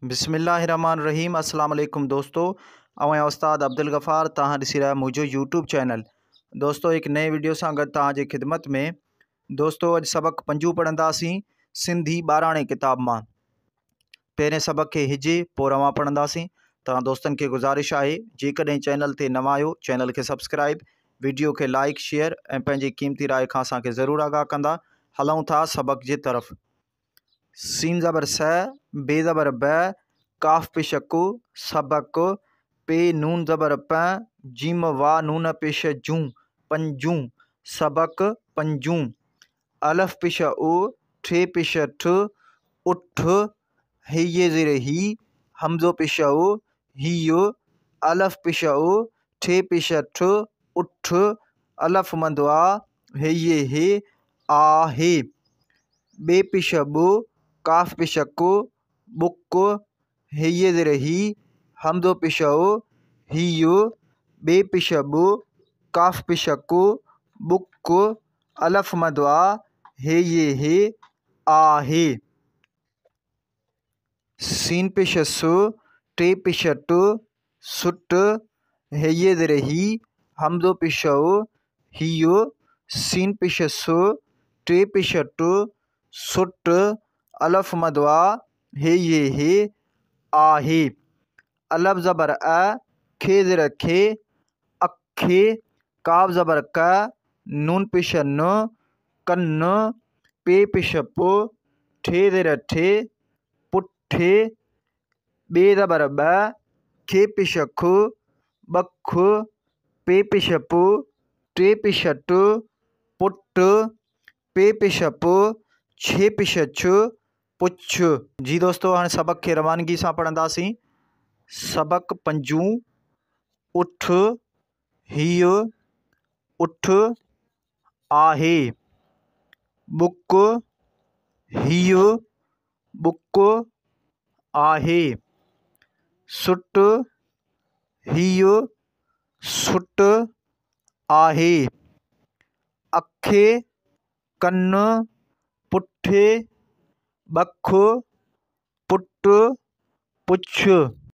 بسم الله الرحمن الرحيم السلام عليڪم دوستو آئون آهيان استاد عبدالغفار توهان ڏسي رهيا منهنجو يوٽيوب چينل دوستو هڪ نئين وڊيو سان گڏ توهان جي خدمت ۾ دوستو اڄ سبق پنجون پڙهنداسين سنڌي ٻاراڻي ڪتاب مان پهرين سبق کي هجي پوء روان پڙهنداسين توهان دوستن کي گذارش آهي جيڪڏهن چينل تي نوان آهيو چينل کي سبسڪرائب وڊيو کي لائڪ شيئر ۽ پنهنجي قيمتي راء کان اسان کي ضرور آگاهه ڪندا هلون ٿا سبق جي طرف سين زبر س، بي زبر ب، ڪاف پيش ڪ، سبق، پي نون زبر پ، جيم وا نون پيش جون، پنجون، سبق، پنجون، الف پيش ا، ٺ پيش ٺ، اٺ، ه ي زير هي، همزو پيش ا، هيء، الف پيش ا، ٺ پيش ٺ، اٺ، الف مد آ، ه ي هي، آ هي. ٻ پيش ٻ، ڪاف پيش ڪ، ٻڪ، ه ي زير هي، همزو پيش ا، هيء، ٻ پيش ٻ، ڪاف پيش ڪ، ٻڪ، الف مد آ، ه ي هي، آ هي. سين پيش س، ٽ پيش ٽ، سٽ، ه ي زير هي، همزو پيش ا، هيء، سين پيش س، ٽ پيش ٽ، سٽ، الف مد آ، ه ي هي، آ هي. الف زبر ا، خ زير کي، اکي، ڪاف زبر ڪ، نون پيش ن، ڪن، پ پيش پ، ٺ زير ٺي، پٺي، ٻ زبر ٻ، خ پيش خ، ٻک، پ پيش پ، ٽ پيش ٽ، پٽ، پ پيش پ، ڇ پيش ڇ، پڇ. جي دوستو هاڻي سبق کي روانگي سان پڙهنداسين. سبق پنجون، اٺ، هيء، اٺ، آهي. ٻڪ، هيء، ٻڪ، آهي. سٽ، هيء، سٽ، آهي. اکي، ڪن، پٺي، ٻک، پٽ، پڇ.